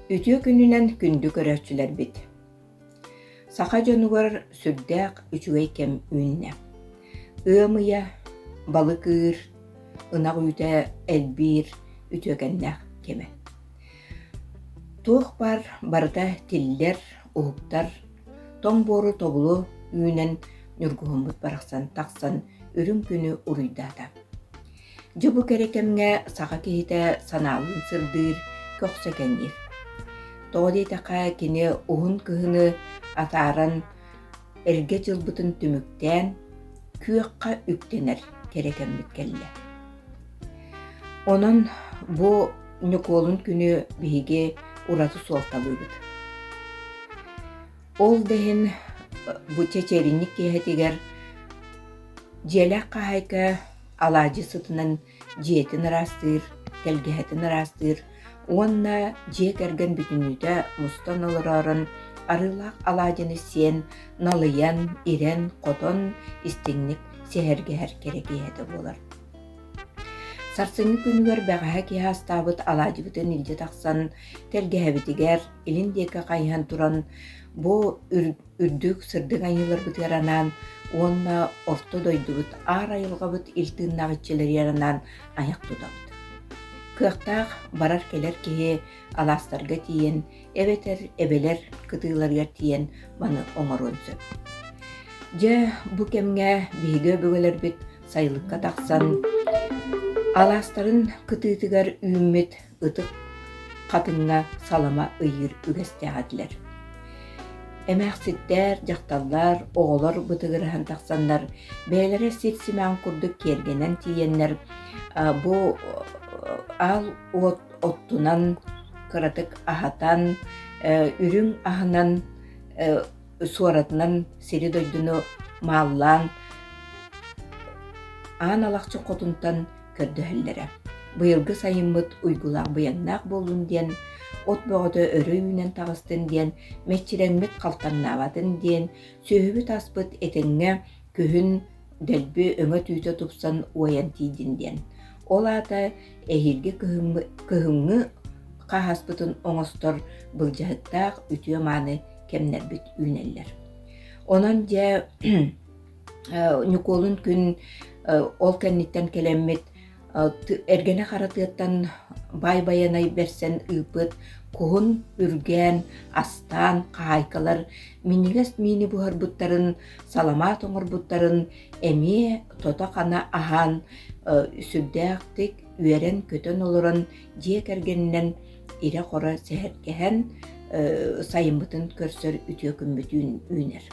Үтүө күнүнэн күндү көрөөччүлэрбит! Саха дьонугар сүрдээх үчүгэй кэм үүннэ. Ыам ыйа, балык ыыр, ынах үүтэ элбиир үтүөкэннээх кэмэ. Туох баар барыта тиллэр, уһуктар, тоҥ буору тобулу үүнэн ньургуһуммут барахсан тахсан үрүҥ күнү уруйдаата. Дьэ бу кэрэ кэмҥэ саха киһитэ санаалыын сырдыыр, көхсө кэҥиир. Тоҕо диэтэххэ, кини уһун кыһыны атааран, эргэ дьылбытын түмүктээн, күөххэ үктэнэр кэрэ кэммит кэллэ. Онон бу Ньукуолун күнү биһиги ураты суолталыыбыт. Ол да иһин бу чэчиэринньик киэһэтигэр дьиэлээх хаһаайка алаадьы сытынан дьиэтин ыраастыыр, тэлгэһэтин ыраастыыр уонна дьиэ кэргэн бүтүннүүтэ мустан олороорун арыылаах алаадьыны сиэн, налыйан, ирэн-хотон истиҥник сэһэргэһэр кэрэ киэһэтэ буолар. Сарсыҥҥы күнүгэр бэҕэһээ киэһэ астаабыт алаадьыбытын илдьэ тахсан, тэлгэһэбитигэр илин диэки хайыһан туран, бу үрдүк сырдык айыыларбытыгар анаан уонна орто дойдубут аар айылҕабыт ил тыыннаах иччилэригэр анаан айах тутабыт. Кыахтаах барар-кэлэр киһи алаастарга тиийэн эбэтэр эбэлэр кытыыларыгар тиийэн маны оҥоруон сөп. Дьэ, бу кэмҥэ биһиги өбүгэлэрбит сайылыкка тахсан алаастарын кытыытыгар үүммүт ытык хатыҥҥа салама ыйыыр үгэстээх этилэр. Эмээхситтэр, дьахталлар, оҕолор бытыгыраһан тахсаннар, бэйэлэрэ сир-симэҕин курдук киэргэнэн тиийэннэр, бу аал уот оттунан, кыратык аһатан, үрүҥ аһынан суоратынан сири-дойдуну мааллаан, Аан Алахчы хотунтан көрдөһөллөрө. Быйылгы сайыммыт уйгулаах-быйаҥнаах буоллун диэн, от бөҕөтө өрө үүнэн таҕыстын диэн, мэччирэҥмит халтаҥнаабатын диэн, сүөһүбүт-аспыт этэҥҥэ күһүн дэлби өҥө-түүтэ тупсан уойан тиийдин диэн. Ол аата эһиилги кыһыҥҥы хаһааспытын оҥостор былдьаһыктаах үтүө-мааны кэмнэрбит үүнэллэр. Онон дьэ Ньукуолун күн ол кэнниттэн кэлэммит эргэнэ хара тыаттан баай байанай бэрсэн ыыппыт куһун үргээн, астаан хаһаайкалар минньигэс миини буһарбыттарын, саламаат оҥорбуттарын эмиэ тото-хана аһаан сүрдээхтик үөрэн-көтөн олорон дьиэ кэргэнинэн ирэ-хоро сэһэргэһэн сайыммытын көрсөр үтүө күммүт үүнэр.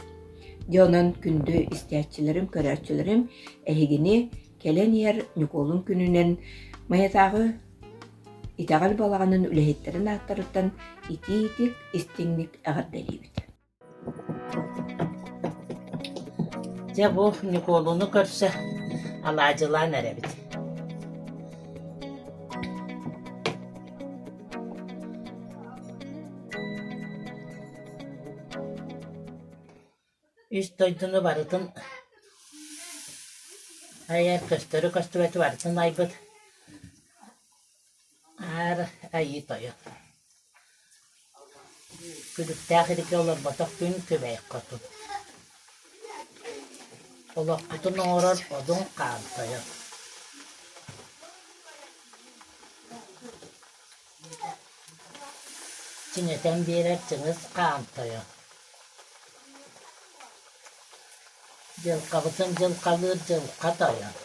Дьэ онон күндү истээччилэрим, көрөөччүлэрим, эһигини кэлэн иһэр Ньукуолун күнүнэн Майатааҕы итэҕэл балаҕанын үлэһиттэрин ааттарыттан итиитик, истиҥник эҕэрдэлиибит. Дьэ бу Ньукуолуну көрсө алаадьылаан эрэбит. Үс дойдуну барытын айар көстөрү көстүбэти барытын айбыт Аар Айыы Тойон Күлүктээх илики олорботох күн күбэй хотун Олохпутун оҥорор Одун Хаан Тойон Чиҥэтэн биэрэр Чыҥыс Хаан Тойон Дьылҕабытын дьылҕалыыр Дьылҕа Тойон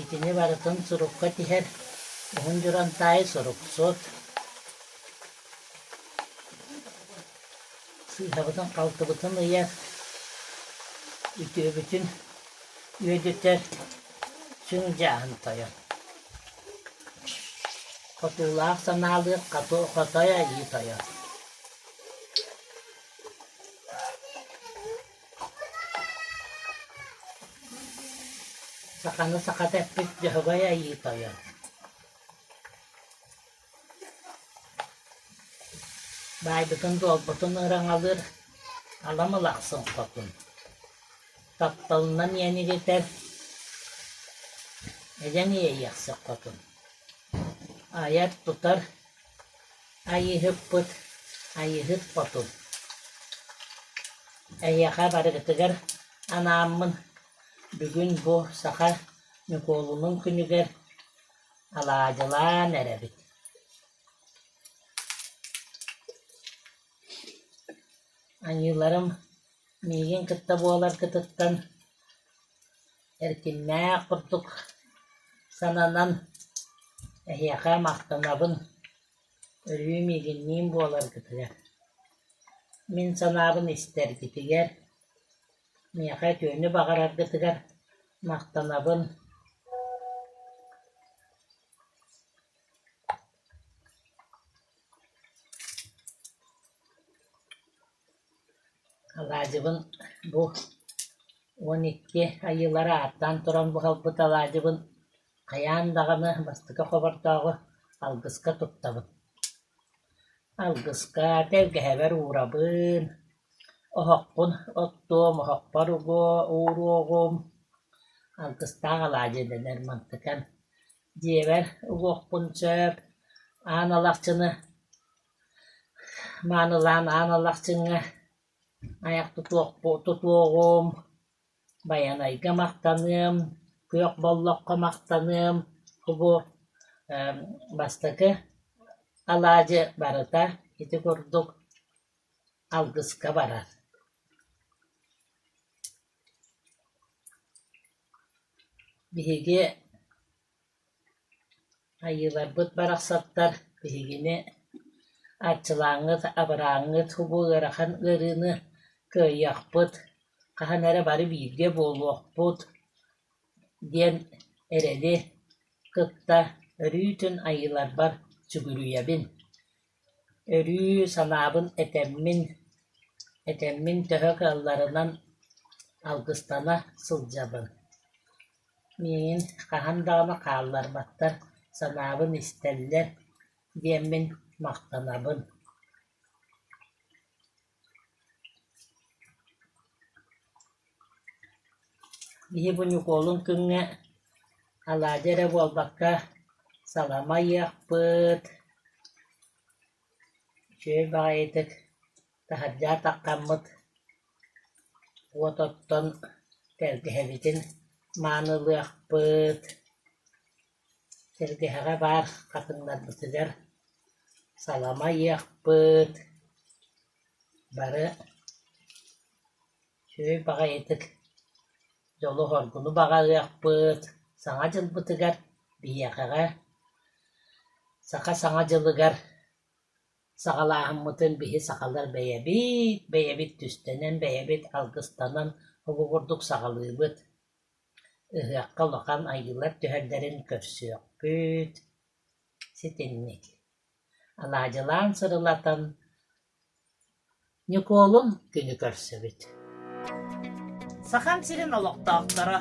Итини барытын сурукка тиһэр Уһун Дьурантаайы суруксут Сыыһабытын-халтыбытын ыйар, үтүөбүтүн үөдүтэр Сүҥ Дьааһын Тойон Хотуулаах санаалыыр Хотой Айыы Тойон Саханы сахата эппит Дьөһөгөй Айыы Тойон Баайбытын-дуолбутун ыраҥалыыр Алам Ылахсын Хотун Тапталынан иэнигитэр Эдьэн Иэйиэхсит Хотун Айар-тутар. Айыыһыппыт Айыыһыт Хотун Эһиэхэ барыгытыгар анааммын бүгүн бу саха Ньукуолунун күнүгэр алаадьылаан эрэбит. Айыыларым миигин кытта буоларгытыттан эркиннээх курдук сананан эһиэхэ махтанабын, өрүү миигинниин буоларгытыгар. Мин санаабын истэргитигэр, миэхэ үтүөнү баҕараргытыгар махтанабын. Алаадьыбын бу 12 айыылары ааттаан туран буһарбыт алаадьыбын хайаан даҕаны бастакы хобордооҕу алгыска туттабын. Алгыска тэлгэһэбэр уурабын, оһохпун оттуом, оһохпор угуо ууруоҕум, алгыстаах алаадьы дэнэр мантыкам. Дьиэбэр угуохпун сөп, аан алахчыны маанылаан аан алахчыҥҥа айах тутуоҕум, Байанайга махтаныам, Күөх Боллоххо махтаныам, бу бастакы алаадьы барыта ити курдук алгыска барар. Биһиги Айыыларбыт барахсаттар биһигини арчылааҥҥыт, абырааҥҥыт бу ыарахан ыарыыны кыайыахпыт, хаһан эрэ бары бииргэ буолуохпут диэн эрэли кытта өрүүтүн айыыларбар сүгүрүйэбин. Өрүү санаабын этэммин, этэммин төһө кыалларынан алгыстана сылдьабын. Миигин хаһан даҕаны хаалларбаттар, санаабын истэллэр диэммин махтанабын. Биһи бу Ньукуолун күҥҥэ алаадьы эрэ буолбакка, салама ыйыахпыт, үчүгэй баҕайытык таһырдьа атахтаммыт уот оттон тэлгэһэбитин маанылыахпыт, тэлгэһэҕэ баар хатыҥнарбытыгар салама ыйыахпыт, бары үчүгэй баҕайытык дьолу-соргуну баҕарыахпыт, Саҥа дьылбытыгар биһиэхэҕэ саха Саҥа дьылыгар Саҕалааһыммытын биһи сахалар бэйэбит, бэйэбит түстэнэн, бэйэбит алгыстанан ол курдук саҕалыыбыт. Ыһыахха улахан айыылар түһэллэрин көрсүөхпүт. Ситинник. Алаадьылаан сырылатан Ньукуолун күнү көрсөбүт. Сахам сирин олохтоохторо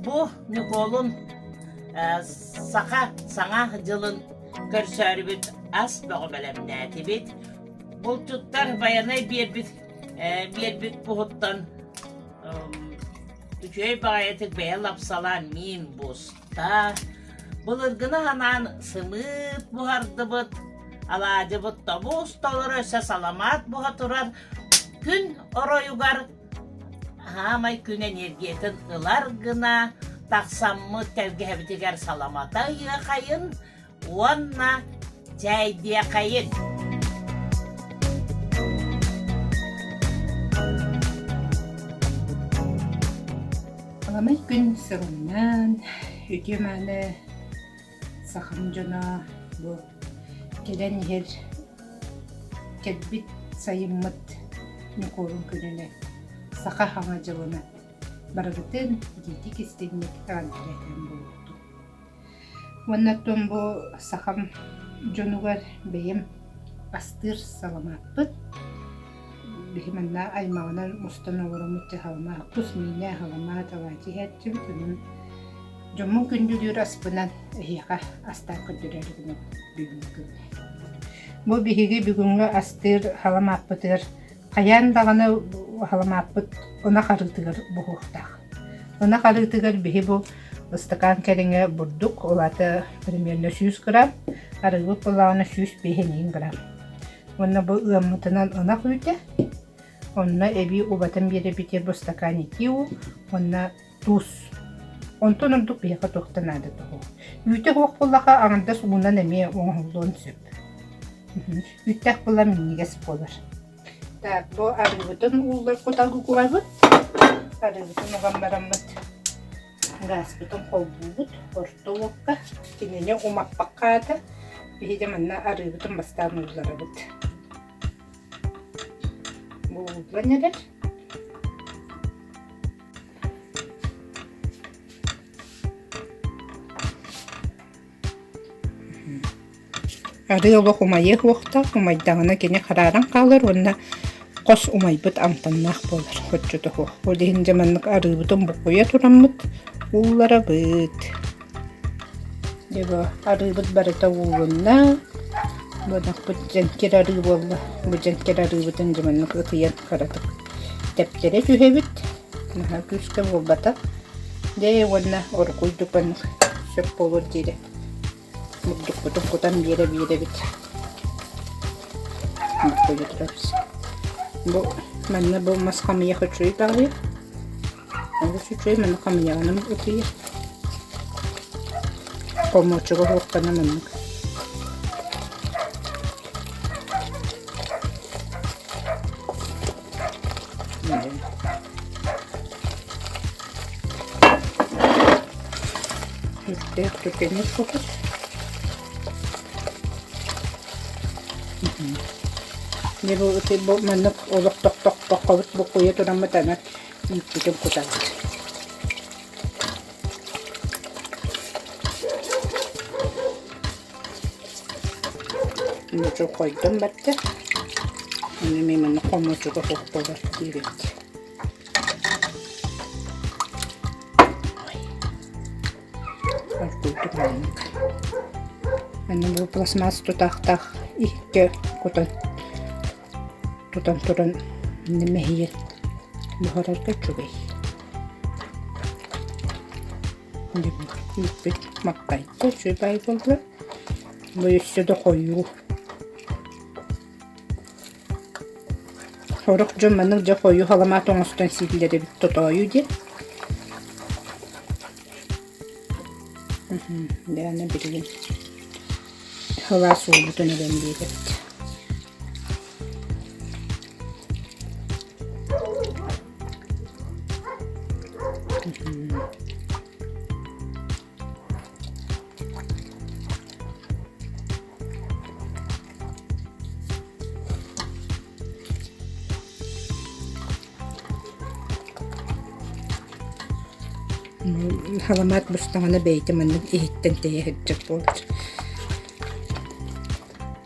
бу Ньукуолун саха Саҥа дьылын көрсөөрүбүт ас бөҕө бэлэмнээтибит. Булчуттар Байанай биэрбит биэрбит буһуттан үчүгэй баҕайытык бэйэ лапсалаан миин буста, былыргыны анаан сымыыт буһардыбыт, алаадьыбыт тобус толору өссө саламаат буһа турар күн оройугар хаамай күн энергиятын ылар гына тахсаммыт тэлгэһэбитигэр саламата ыйыахайын уонна чээйдиэхэйин. Аламай күн сырымнаан, үтүө-мааны сахам дьоно бу кэлэн иһэр кэлбит сайыммыт Ньукуолун күнүнэн саха хаҥа дьылынан барыбытын итиитик истиҥник эҕэрдэлэтэн буолуохтун. Уонна оттон бу сахам дьонугар бэйэм астыыр саламааппыт. Биһи манна аймаҕынан мустан олороммут дьэ саламаат, кус миинэ саламаат алаадьы иһээччибит. Онон дьоммун күндүлүүр аспынан эһиэхэ астаан көрдөрөөрү гынабын бүгүҥҥү күҥҥэ. Бу биһиги бүгүҥҥү астыыр саламааппытыгар хайаан даҕаны саламааппыт ынах арыытыгар буһуохтаах. Ынах арыытыгар биһи бу. Ыстакаан кэриҥэ бурдук, ол аата примерно 100 грамм, арыыбыт буоллаҕына 105 грамм. Уонна бу ыаммытынан ынах үүтэ, онно эбии убатан биэрэбит бу стакан итии уу, уонна туус. Онтон ордук биһиэхэ туох да наадата суох. Үүтэ суох буоллаха аҥардас уунан эмиэ оҥоһуллуон сөп. Үүттээх буолла минньигэс буолар. Так, бу арыыбытын ууллар куталгы куһабыт. Арыыбытын уган бараммыт гааспытын холбуубут орто уокка. Кинини умаппакка аата биһиги манна арыыбытын бастаан уулларабыт. Бу ууллан эрэр. Арыы олох умайыах уохтаах, умайдаҕына кини харааран хаалар уонна хос умайбыт амтаннаах буолар оччото суох. Ол иһин дьэ маннык арыыбытын буккуйа тураммыт уулларабыт. Дьэ бу арыыбыт барыта уулунна. Бу ынахпыт дьэҥкир арыы буолла. Бу дьэҥкир арыыбытын дьэ маннык ытыйан кыратык тэптэрэ түһэбит. Наһаа күүскэ буолбата. Дьэ уонна оргуйдук маннык сөп буолуор диэри бурдукпутун кутан биэрэ-биэрэбит. Бу манна бу мас хамыйах үчүгэй баҕайы. Олус үчүгэй манна хамыйаҕынан ытыйар. Хомуочуга уһуктана маннык. Сүрдээх түргэнник кутар. Дьэ бу ити бу маннык олох тохтохпоккобут буккуйа тураммыт аны үүппүтүн кутабыт. Хойдон барда. Аны эмиэ манна хомуочуга суох буолар диэбит. Оргуйдук маннык. Аны бу пластмасс тутаахтаах иһиккэ кутан тутан туран мэһийэн буһарарга үчүгэй. Үүппүт маккайда үчүгэй буолла. Бу өссө да хойуу. Сорох дьон маннык дьэ хойуу саламаат оҥостон сииллэр эбит тотоойу диэн. Дьэ аны билигин сылаас уубутун эбэн биэрэбит. Саламаат бустаҕына бэйэтэ маннык иһиттэн тэйэ сылдьар буолар.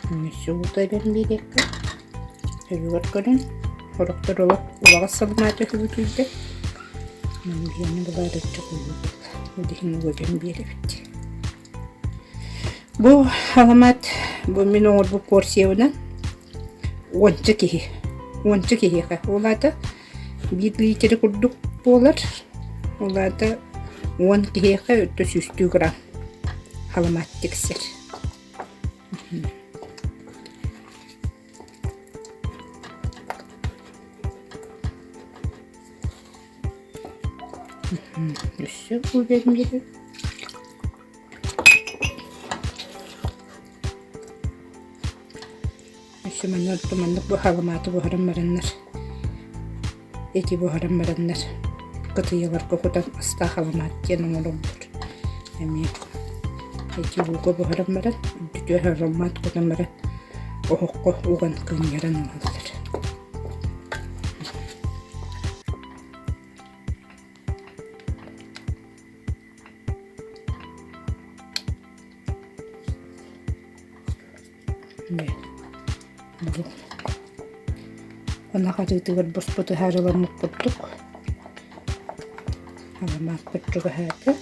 Өссө эбэн биэриэххэ Өйүгэр көрөн, сорохтор олох улаҕас саламааты үһүгүтүйдэ. Биһиэнэ былаарычча куйуубут. Иһин угуйан биэрэбит. Бу саламаат бу мин оҥорбут порциябынан уонча киһи. Уонча киһиэхэ. Ол аата биир лиитирэ курдук буолар. Ол аата 10 киһиэхэ өттө сүүстүү грамм саламаат тиксэр. Өссө увереннее. Өссө манна орто маннык бу саламааты буһаран бараннар эти буһаран бараннар кытыйаларга кутан астаах саламаат диэн оҥороллор. Эмиэ эти ууга буһаран баран үрдүтүгэр саламаат кутан баран оһоххо уган кыынньаран ылаллар. Ынах арыытыгар буспут ыһаарыламмыт курдук аламааппыт чугаһаата.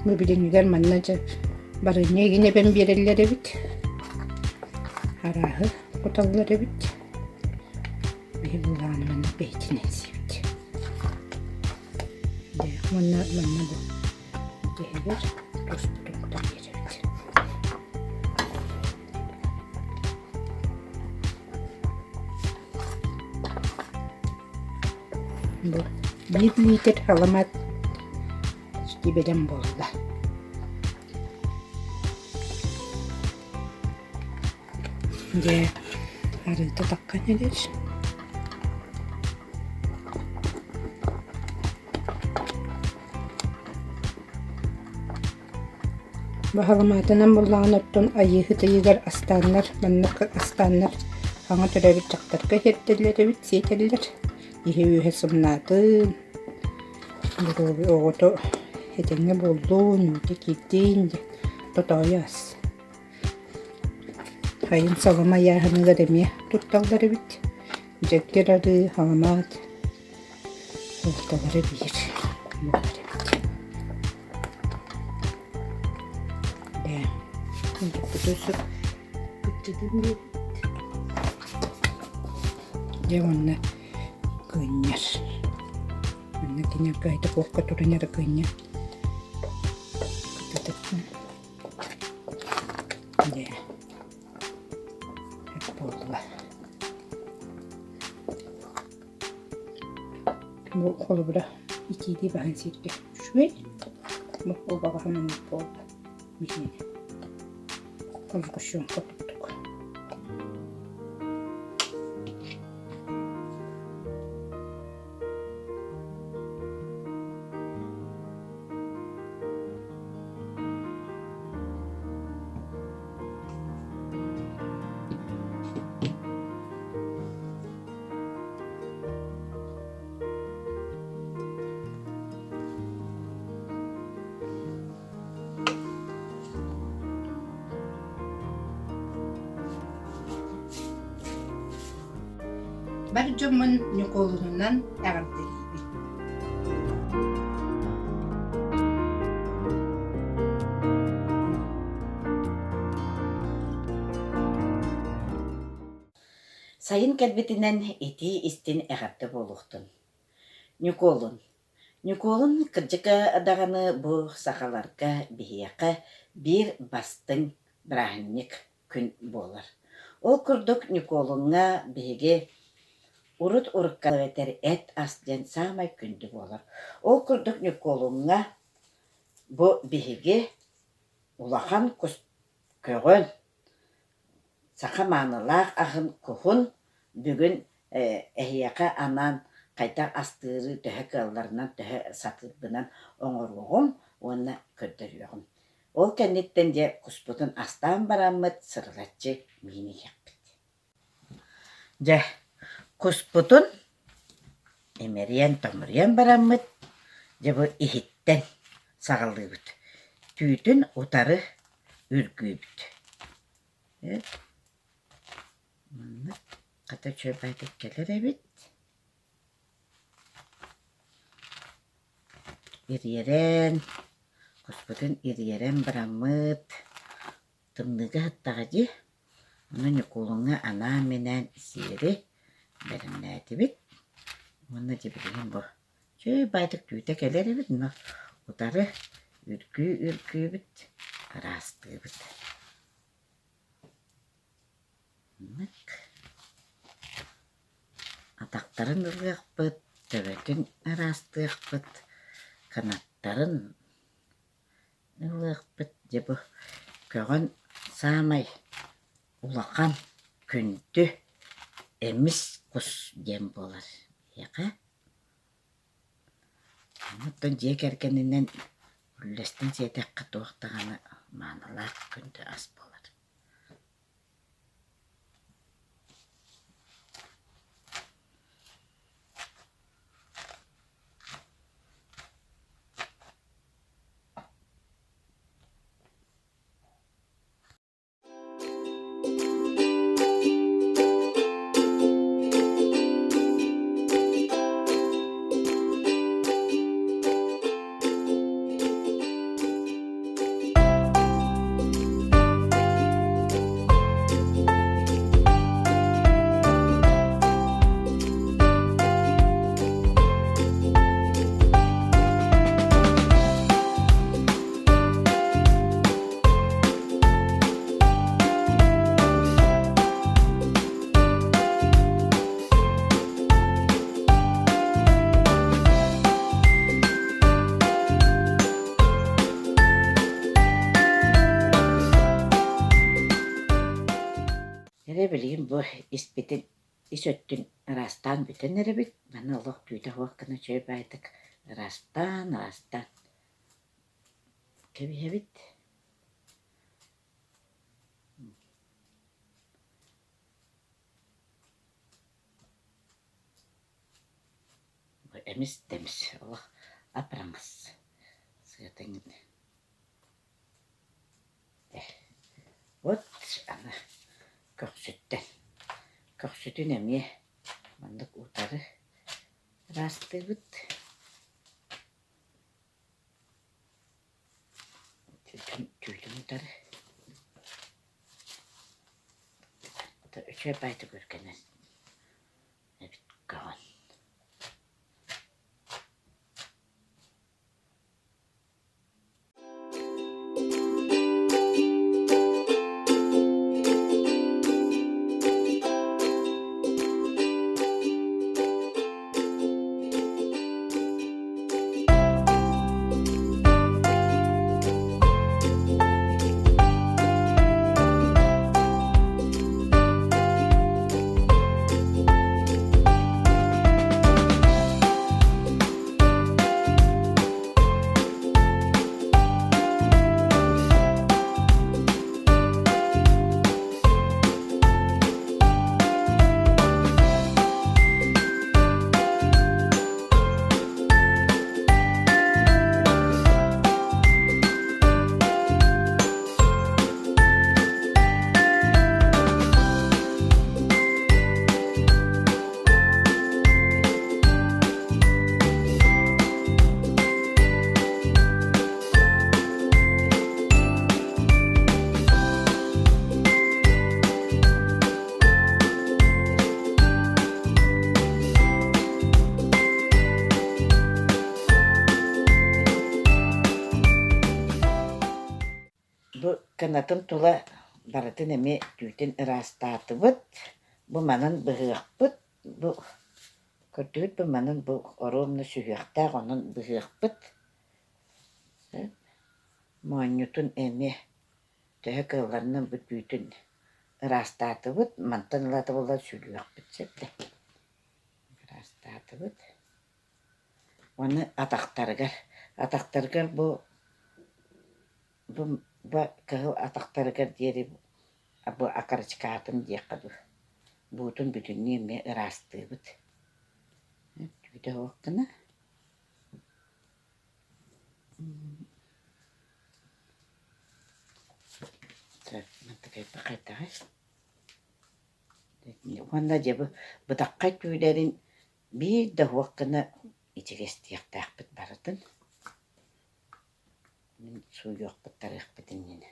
Бу билиҥҥигэр манна дьэ барыанньа игин эбэн биэрэллэр эбит. Арааһы куталлар эбит. Биһи булааны маннык. Бэйэтинэн сиэбит. Дьэ, уонна манна бу бүтэһигэр туспутун кутан биэрэбит. Бу биир лиитир саламаат почти бэлэм буолла. Дьэ, арыыта таххан эрэр. Баһаламаатынан буоллаҕына оттон Айыыһыт ыйыгар астааннар, маннык астааннар хаҥа төрөөбүт дьахтарга иһэрдэллэр эбит, сиэтэллэр. Иһэ-үөһэ сымнаатын, доруобуйа оҕото этэҥҥэ буоллун, үүтэ киирдин диэн тотоойу ас. Хайын салама ыйааһыныгар эмиэ тутталлар эбит. Дьэккир арыы, халамаат суолталара биир буолар эбит. Ээ, Дьэ уонна кыынньар. Манна кини аргаайда куокка туран эрэ кыынньар. Дьэ, буолла. Бу холобура итиилии баһан сииргэ үчүгэй. Бу убаҕаһын оннук буолла биһиэнэ. Сгущенка курдук. Бар дьоммун Ньукуолунунан эҕэрдэлиибин. Сайын кэлбитинэн итии-истин эҕэрдэ буолуохтун. Ньукуолун. Ньукуолун кырдьыга даҕаны бу сахаларга биһиэхэ биир бастыҥ бырааһынньык күн буолар. Ол курдук Ньукуолуҥҥа биһиги урут урукка эбэтэр эт ас диэн саамай күндү буолар. Ол курдук Ньукуолуҥҥа бу биһиги улахан кус көҕөн саха маанылаах аһын куһун бүгүн эһиэхэ анаан хайдах астыыры төһө кыалларынан, төһө сатыырбынан оҥоруоҕум уонна көрдөрүөҕүм. Ол кэнниттэн дьэ куспутун астаан бараммыт сырылаччы миин иһиэхпит. Дьэ, куспутун имэрийэн-томоруйан бараммыт, дьэ бу иһиттэн саҕалыыбыт. Түүтүн утары үргүүбүт. Маннык хата үчүгэй кэлэр эбит. Ириэрэн, куспутун ириэрэн бараммыт, тымныыга сыттаҕа дии, ону Ньукуолуҥҥа анаан-минээн сиэри бэлэмнээтибит уонна дьэ билигин бу үчүгэй баайдык түүтэ кэлэр эбит, но утары үргүү-үргүүбүт, ыраастыыбыт. Маннык Атахтарын ылыахпыт, төбөтүн ыраастыахпыт, кынаттарын ылыахпыт. Дьэ бу көҕөн саамай улахан, күндү, эмис кус диэн буолар биһиэхэ. Оттон дьиэ кэргэнинэн үллэстэн сиэтэххэ туох даҕаны маанылаах күндү ас буолар. Дьэ билигин бу испитин ис өттүн ыраастаан бүтэн эрэбит. Маны олох түүтэ суох гына үчүгэй баайдык ыраастаан, ыраастаан кэбиһэбит. Эмис да эмис олох ап-араҥас сыатын Вот аны көхсүттэн. Көхсүтүн эмиэ маннык утары ыраастыыбыт. Түүтүн, түүтүн утары. Үчүгэй баайдык үргэнэн эбит көҕөн. Бу кынатын тула барытын эмиэ түүтүн ыраастаатыбыт. Бу манан быһыахпыт. Бу көрдүгүт бу манан бу оруобуна сүһүөхтээх онон быһыахпыт. Моонньутун эмиэ төһө кыалларынан бу түүтүн ыраастаатыбыт. Мантан ылата буоллар сүлүөхпүт сөп да. Ыраастаатыбыт. Уонна атахтарыгар, атахтарыгар бу бу кыһыл атахтарыгар диэри бу окорочкатын диэххэ дуу, буутун бүтүннүү эмиэ ыраастыыбыт. Түүтэ суох гына. Мантыкайбы хайдаҕый? Уонна дьэ бу бытаххай түүлэрин биир да уһуох гына ичигэстиэхтээхпит барытын. Мин сууйуохпут тарыахпыт иннинэ.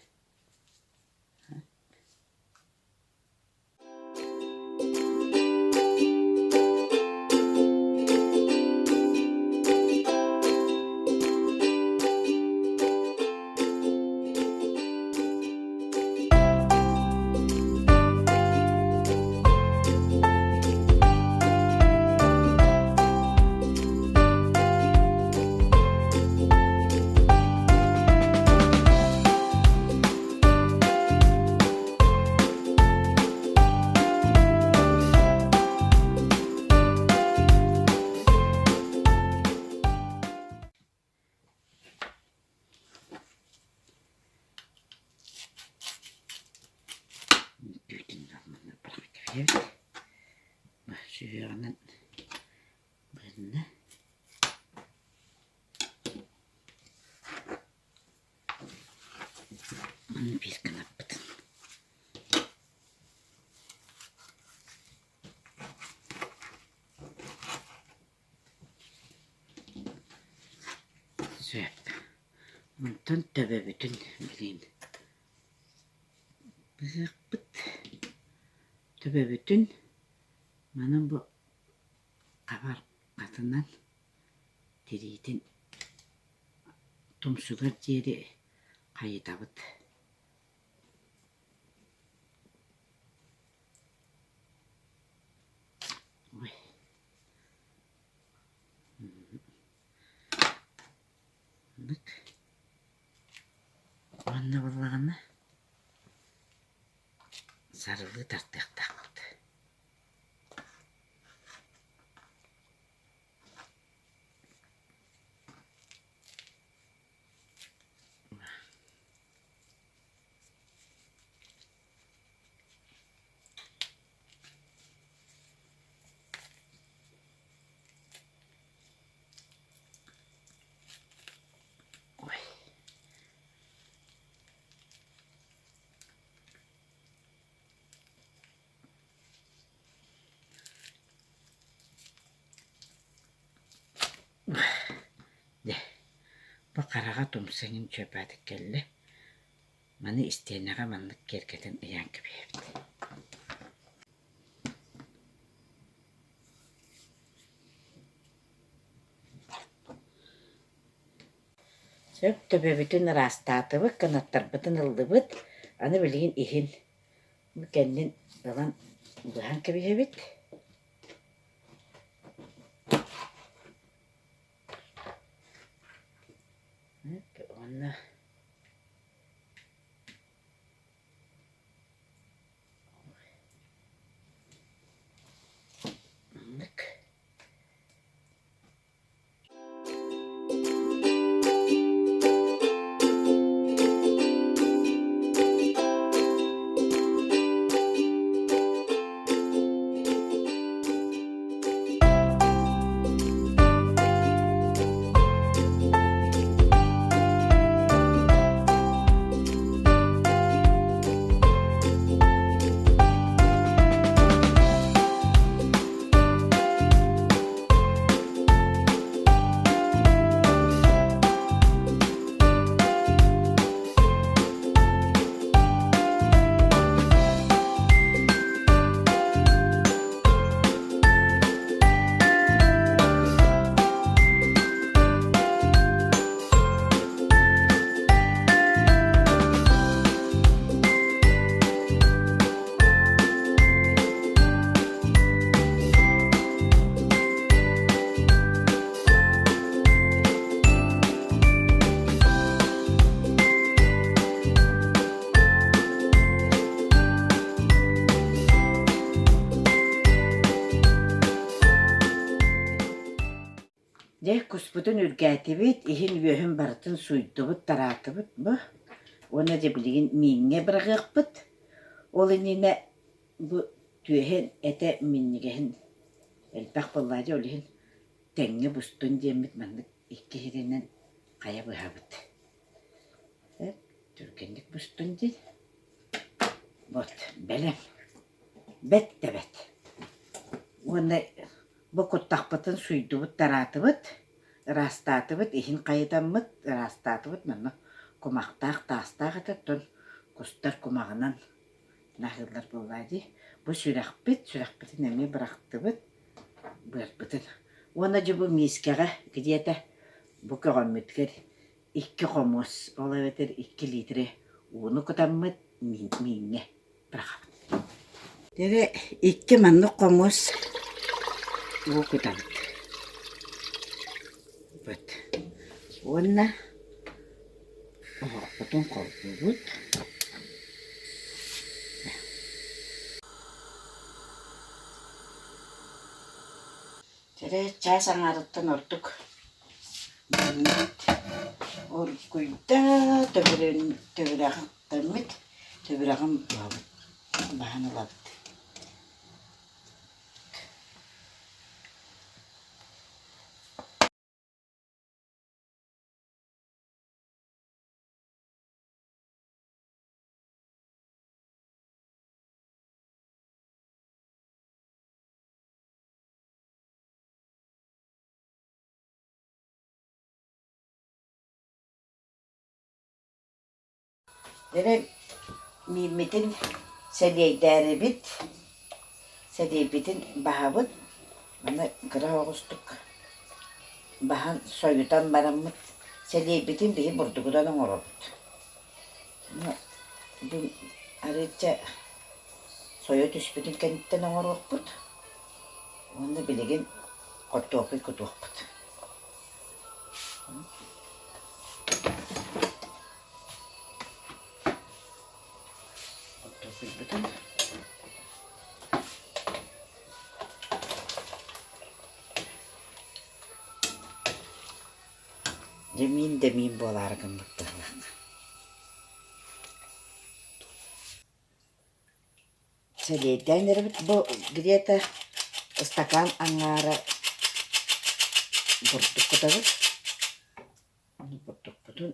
Сүһүөҕүнэн быһынна. Маны биир гынаппытын. Сөп. Онтон төбөбүтүн билигин быһыахпыт. Төбөбүтүн маны бу хабар хатынан тириитин тумсугар диэри хайытабыт. Ой. Оннук. Уонна буоллаҕына. Сарылыы тардыахтаахпыт. Ой. Дьэ, бу хараҕа тумсаҥын чөпөөтүк кэллэ. Маны истиэнэҕэ маннык киэргэтэн ыйаан кэбиһэбит. Сөп, төбөбүтүн ыраастаатыбыт, кынаттарбытын ыллыбыт. Аны билигин иһин бу кэннин ылан быһан кэбиһэбит. Уонна маннык. Дьэ, куспутун үргээтибит, иһин-үөһүн барытын сууйдубут, тараатыбыт бу. Уонна дьэ билигин мииҥҥэ быраҕыахпыт. Ол иннинэ бу түөһүн этэ минньигэһин элбэх буоллаа дьэ, ол иһин тэҥҥэ бустун диэммит маннык икки иһитинэн хайа быһабыт. Түргэнник бустун диэн. Вот, бэлэм. Бэт да бэт. Уонна бу куттахпытын сууйдубут, тараатыбыт, ыраастаатыбыт, иһин хайытаммыт, ыраастаатыбыт манна кумахтаах, таастаах этэ, оттон кустар кумаҕынан наһыыллар буоллаа дии. Бу сүрэхпит, сүрэхпитин эмиэ бырахтыбыт, быарбытын. Уонна дьэ бу миискэҕэ где-то бу көҕөммүтүгэр икки хомус, ол эбэтэр икки литрэ ууну кутаммыт мииҥҥэ быраҕабыт. Дьэ икки маннык хомус уу кутабыт. Вот. Уонна оһохпутун холбуубут. Дьэ чаас аҥаарыттан ордук Маннык оргуйда төбүрэхтэммит төбүрэҕин быһабыт, баһан ылабыт. Эрэ мииммитин сэлиэйдээрибит, сэлиэйбитин баһабыт, аны кыра оҕустук баһан сойутан бараммыт сэлиэйбитин биһи бурдугунан оҥоробут. Бу арыычча сойо түспүтүн кэнниттэн оҥоруохпут уонна билигин хортуоппуй кутуохпут. Хортуоппуйбутун. Дьэ миин да миин буолаары гыммыт быһыылаах. Сэлиэйдээн эрэбит бу где-то ыстакаан аҥаара бурдук кутабыт. Ону бурдукпутун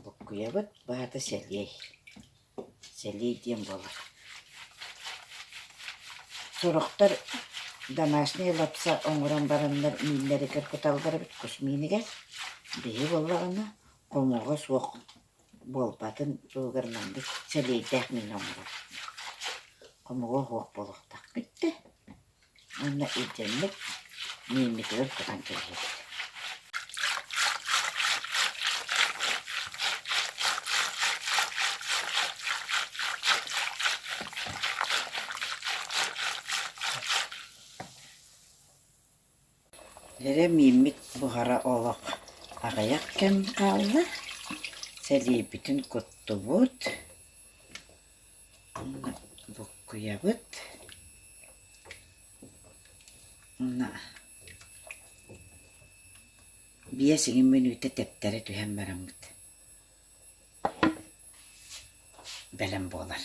буккуйабыт, баата сэлиэй. Сэлиэй диэн буолар. Сорохтор домашний лапса оҥорон бараннар мииннэригэр куталлар эбит кус миинигэр. Биһи буоллаҕына хомоҕо суох буолбатын туһугар маннык сэлиэйдээх миин оҥорор. Хомоҕо суох буолуохтаах бүттэ. Уонна илдьэммит мииммитигэр кутан кэбиһэбит. Эрэ мииммит буһара олох аҕыйах кэм хаалла, сэлиэйбитин куттубут, уонна буккуйабыт уонна 5 мүнүүтэ тэптэрэ түһэн бараммыт бэлэм буолар.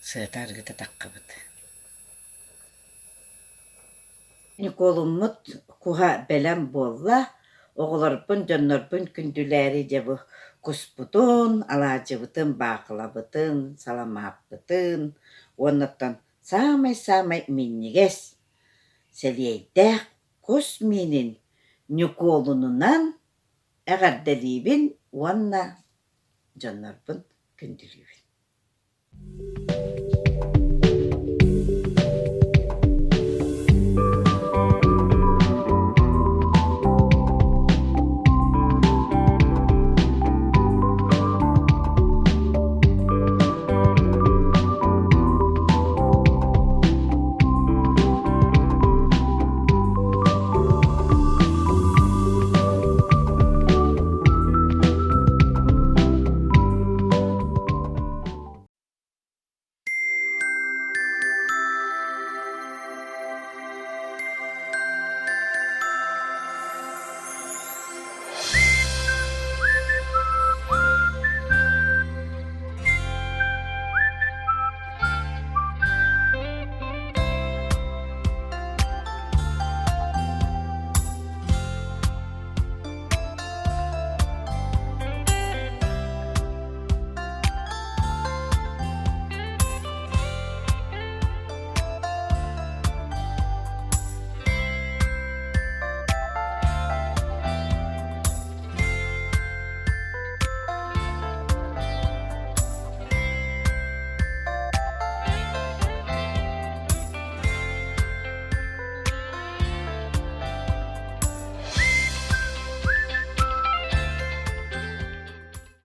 Сыата аргыта таххыбыт. Ньукуолуммут куһа бэлэм буолла, оҕолорбун, дьоннорбун күндүлээри дьэ бу куспутун, алаадьыбытын, баахылабытын, саламааппытын уоннаттан саамай-саамай минньигэс, сэлиэйдээх кус миинин Ньукуолунунан эҕэрдэлиибин уонна дьоннорбун күндүлүүбүн.